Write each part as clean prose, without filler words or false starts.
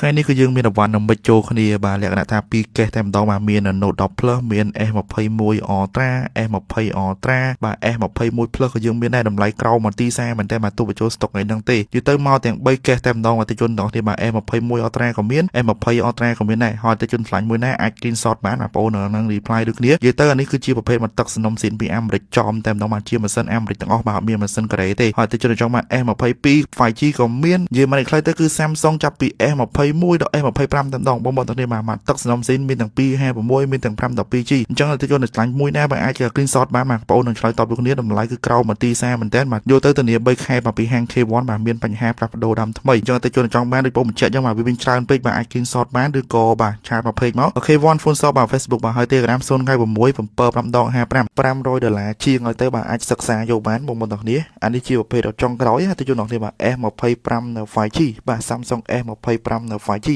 ថ្ងៃនេះគឺយើងមានអវ៉ាន់នឹងមិចចូលគ្នាបាទលក្ខណៈថាពីរកេសតែម្ដងបាទមាន Note 10 Plus មាន S21 Ultra S20 Ultra បាទ S21 Plus ក៏យើងមានដែរតម្លៃក្រោមមួយទី40មែនតើបាទទូបញ្ចូលស្តុកថ្ងៃហ្នឹងទេនិយាយទៅមកទាំង3កេសតែម្ដងអតិជនទាំងគ្នាបាទ S21 Ultra ក៏មាន S20 Ultra ក៏មានដែរហើយអតិជនឆ្លាញ់មួយណាអាច screenshot បានបាទបងប្អូននឹង reply ដូចគ្នានិយាយទៅអានេះគឺជាប្រភេទមកទឹកសំណុំស៊ីនពីអាមេរិកចំតែម្ដងបាទជាម៉ាស៊ីនអាមេរិកទាំងអស់បាទអត់មានម៉ាស៊ីនកូរ៉េទេហើយអតិជនចង់បាន S22 5G ក៏មាននិយាយមកខ្លីទៅគឺ Samsung ចាប់ពី S21 ដល់ S25 តែម្ដងបងប្អូនទាំងគ្នាបាទមកទឹកសំណុំស៊ីនមានទាំង256មានទាំង 512G អញ្ចឹងអតិជនឆ្លាញ់មួយណាបាទអាច screenshot បានបាទបងប្អូននឹងឆ្លើយតបដូចគ្នាតម្លៃគឺក្រោមមួយទី40មែនតើបាទយកទៅធានា3ខែបាទពីហាង K1 បាទមានបញ្ហាផ្លាស់ប្ដូរដើមថ្មីអញ្ចឹងអតិជនចង់បានដូចបងបញ្ជាក់អញ្ចឹងបាទវាមានច្រើនពេកបាទអាច screenshot បានឬក៏បាទ chat មក page មក K1 Phone Shop បាទ Facebook បាទហើយ Telegram 096 7 5ដង55 500ដុល្លារជាងឲ្យទៅបាទអាចសិក្សាយកបានបងប្អូនទាំងគ្នាអានេះជាប្រភេទចុងក្រោយអតិជនទាំងគ្នាបាទ S25 នៅ 5G បាទ Samsung S25 នៅ 5G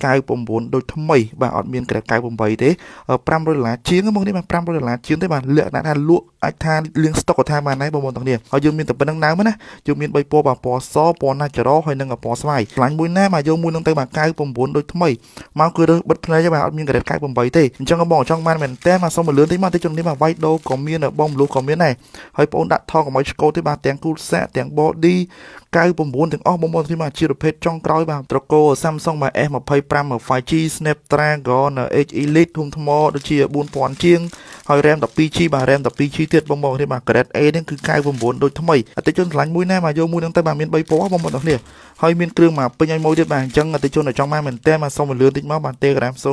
99ដូចថ្មីបាទអត់មានក្រែ98ទេ500ដុល្លារជាងមកនេះបាទ500ដុល្លារជាងទេបាទលក្ខណៈថាលក់អាចថាលៀងស្តុកក៏ថាបានដែរបងប្អូនទាំងគ្នាហើយយើងមានតែប៉ុណ្្នឹងដើមណាយើងមាន3ពណ៌បាទពណ៌សពណ៌ natural ហើយនិងពណ៌ស្វាយខ្លាញ់មួយណាបាទយកមួយនឹងទៅបាទ99ដូចថ្មីមកគឺរើសបិទភ្នែកបាទអត់មានក្រែ98ទេអញ្ចឹងបងចង់បានមែនតើបាទសូមមកលឿនតិចមកតិចជននេះបាទវាយដូក៏មានបងមលុះក៏មានដែរហើយបងដាក់ថងកុំឲ្យឆ្កូតទេបាទទាំងគូសាកទាំង body 99ទាំងអស់បងប្អូនទាំងបាទជាប្រភេទចុងក្រោយបាទត្រកូល Samsung បាទ S25 5G Snapdragon 8 Elite ធំថ្មដូចជា4000ជាងហើយ RAM 12G បាទ RAM 12G ទៀតបងប្អូនបាទ Grade A នេះគឺ99ដូចថ្មីអតិជនឆ្លាញ់មួយណាបាទយកមួយនឹងទៅបាទមាន3ពណ៌បងប្អូនទាំងគ្នាហើយមានគ្រឿងមកពេញឲ្យមួយទៀតបាទអញ្ចឹងអតិជនដែលចង់បានមែនតើបាទសូមលឿនតិចមកបាទ Telegram 096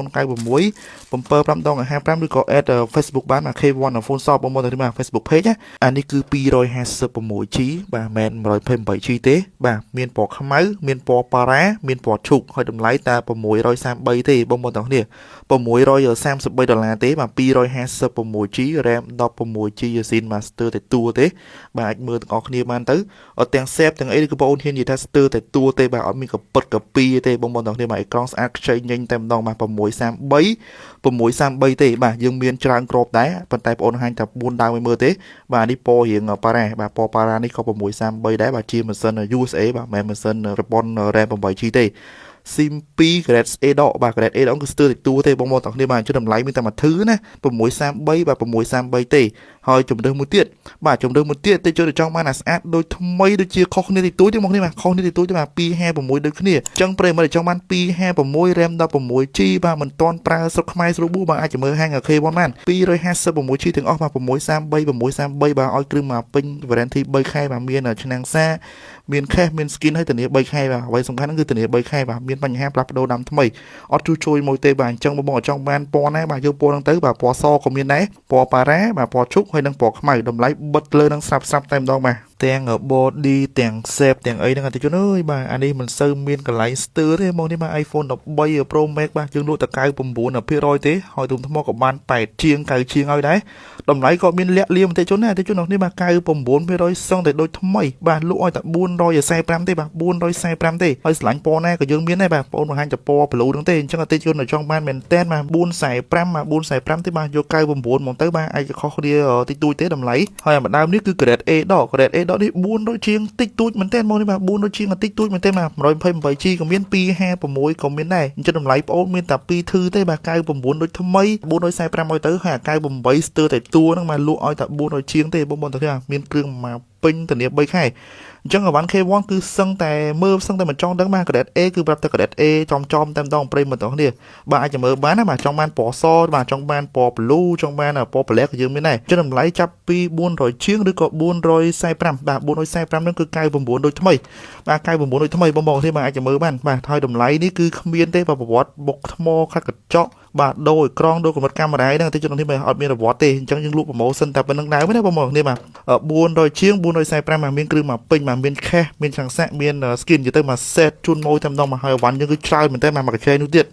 75ដង55ឬក៏ add Facebook បានបាទ K1 Phone Shop បងប្អូនទាំងគ្នាបាទ Facebook page ណាអានេះគឺ 256G បាទមិនមែន 128G ទេបាទមានពណ៌ខ្មៅមានពណ៌ប៉ារ៉ាមានពណ៌ឈូកហើយតម្លៃតែ633ទេបងប្អូនទាំងគ្នា633ដុល្លារទេបាទ 256G RAM 16G ស៊ីន Master តែតួទេបាទអាចមើលទាំងអស់គ្នាបានទៅអត់ទាំង save ទាំងអីគឺបងប្អូនហ៊ាននិយាយថាស្ទើរតែតួទេបាទអត់មានកពិតកពីទេបងប្អូនទាំងគ្នាបាទអេក្រង់ស្អាតខ្ចីញញតែម្ដងបាទ633 633ទេបាទយើងមានច្រើនគ្រាប់ដែរប៉ុន្តែបងប្អូនហាញតែ4ដើមឲ្យមើលទេបាទនេះពណ៌រៀងប៉ារ៉ាបាទពណ៌ប៉ារ៉ានេះក៏633ដែរបាទជាម៉ាស៊ីន USA បាទមិនមែនម៉ាស៊ីនរប៉ុន RAM 8G ទេ SIM 2 grade A ដកបាទ grade A ដកគឺស្ទើរតែតួទេបងប្អូនទាំងគ្នាបាទចុះតម្លៃមានតែមួយធឺណា633បាទ633ទេហើយជំរឿសមួយទៀតបាទជំរឿសមួយទៀតទៅចូលទៅចង់បានអាស្អាតដូចថ្មីដូចជាខុសគ្នាតិចតួចទេបងប្អូនបាទខុសគ្នាតិចតួចទេបាទ256ដូចគ្នាអញ្ចឹងប្រិយមិត្តចង់បាន256 RAM 16G បាទមិនទាន់ប្រើស្រុកខ្មែរស្រួលបួបាទអាចមើលហាង K1 បាន 256G ទាំងអស់បាទ633 633បាទឲ្យគ្រឿងមកពេញ warranty 3ខែបាទមានឆ្នាំងសាមាន case មាន skin ហើយធានា3ខែបាទអ្វីសំខាន់ហ្នឹងគឺធានា3ខែបាទមានបញ្ហាផ្លាស់ប្ដូរដើមថ្មីអត់ជួជួយមួយទេបាទអញ្ចឹងបងប្អូនចង់បានពណ៌ណាបាទយកពណ៌ហ្នឹងទៅបាទពណ៌សក៏មានដែរពណ៌ប៉ារ៉ាបាទពណ៌ឈូកហើយនិងពណ៌ខ្មៅតម្លៃបិទលើនឹងស្រាប់ស្រាប់តែម្ដងបាទទាំង body ទាំង shape ទាំងអីហ្នឹងអតិជនអើយបាទអានេះមិនសូវមានកន្លែងស្ទើរទេមកនេះបាទ iPhone 13 Pro Max បាទយើងលក់តែ99%ទេហើយទុំថ្មក៏បាន8ជាង9ជាងហើយដែរតម្លៃក៏មានលាក់លៀមអតិជនដែរអតិជននេះបាទ99%សឹងតែដូចថ្មីបាទលក់ឲ្យតែ445ទេបាទ445ទេហើយស្រឡាញ់ពណ៌ណាក៏យើងមានដែរបាទបងប្អូនបង្ហាញតែពណ៌ blue ហ្នឹងទេអញ្ចឹងអតិជនដែលចង់បានមែនតែនបាទ445បាទ445ទេបាទយក99មកទៅបាទអាចខុសគ្នាតិចតួចទេតម្លៃហើយអាម្ដើមនេះគឺ grade A ដក grade A ដកនេះ400ជាងតិចតួចមែនតែនមកនេះបាទ400ជាងតិចតួចមែនទេបាទ 128G ក៏មាន256ក៏មានដែរអញ្ចឹងតម្លៃប្អូនមានតែ2ធឺទេបាទ99ដូចថ្មី445ឲ្យទៅហើយអា98ស្ទើរតែតួហ្នឹងបាទលក់ឲ្យតែ400ជាងទេបងប្អូនទាំងមានគ្រឿងមកពេញធានា3ខែអញ្ចឹងអវ៉ាន់ K1 គឺសឹងតែមើលសឹងតែមិនចង់ដឹងបាទ grade A គឺប្រាប់តែ grade A ចំចំតែម្ដងប្រិយមិត្តទាំងគ្នាបាទអាចមើលបានណាបាទចង់បានពណ៌សបាទចង់បានពណ៌ blue ចង់បានពណ៌ black ក៏យើងមានដែរអញ្ចឹងតម្លៃចាប់ពី400ជាងឬក៏445បាទ445ហ្នឹងគឺ99ដូចថ្មីបាទ99ដូចថ្មីបងប្អូនគ្នាបាទអាចមើលបានបាទហើយតម្លៃនេះគឺគ្មានទេបាទប្រវត្តិបុកថ្មខាត់កញ្ចក់បាទដូរអេក្រង់ដូរកម្រិតកាមេរ៉ាហ្នឹងតិចជននេះបាទអត់មានរវត្តទេអញ្ចឹងយើងលក់ promotion តែប៉ុណ្្នឹងដើមណាបងប្អូនគ្នាបាទ400ជាង445បាទមានគ្រឿងមកពេញបាទមាន case មានឆ្នាំងសាកមាន skin និយាយទៅមក set ជូនម៉ួយតែម្ដងមកហើយអវ៉ាន់យើងគឺច្រើនមែនតើបាទមកកញ្ចែនោះទៀត។